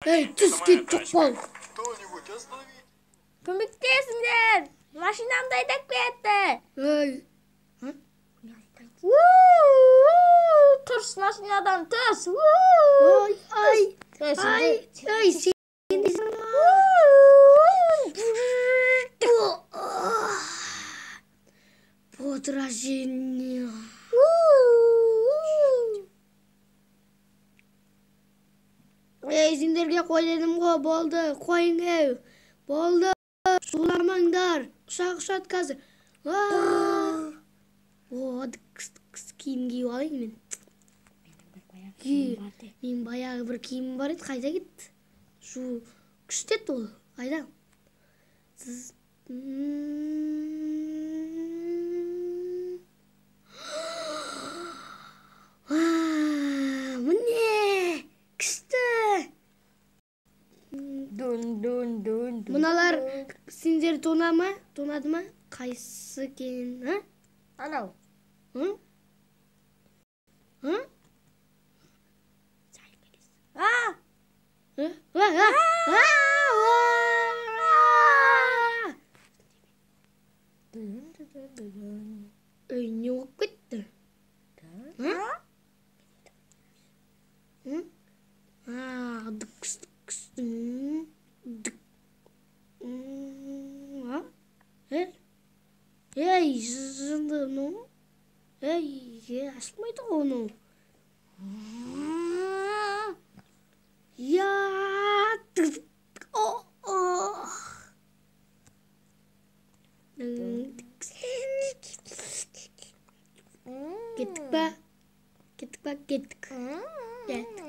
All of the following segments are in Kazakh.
Ей, түс, кет, жоқ бол. Кто-нибудь остановите! Көмектесіңдер! Машинамды айдап кетті. Ей. Уу, түс машинадан, түс. Ой, ай, Ей, ай, ай, сен дейсің ба? Подражение. Ей, сендерге қой дедім ғой, болды, қойың, ей. Болды, шуламаңдар. Ұшақ ұшады қазір. О, дікс, дікс, киім киіп алайын мен. Менің баяғы бір киімім бар еді, қайда кетті? Шу күшті еді ол, қайда? Сіз. Міне, күшті. Дун дун дун. Мыналар сендер тона ма? Тонады ма? Қайсысы екен, а? Анау. Ы? Ы? А! Ы? А, а, а, а! Дун дун дун дун. Ей, не болып кетті? А? Ы? А, дікс, дікс, м, дік. М, а? Е? Ей, жынды, ну? Ей, е, ашылмайды ғой оның. Я, тік, о, о. Дікс. Кеттік па? Кеттік па? Кеттік. Кеттік.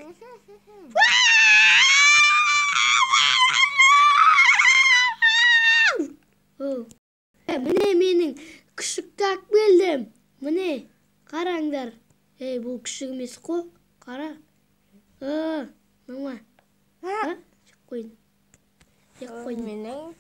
О. Міне, менің күшікті алып келдім. Міне, қараңдар. Ей, бұл күшік емес қой. Қара. А, мама. А, жеп қойдым. Жеп қойдым. Менің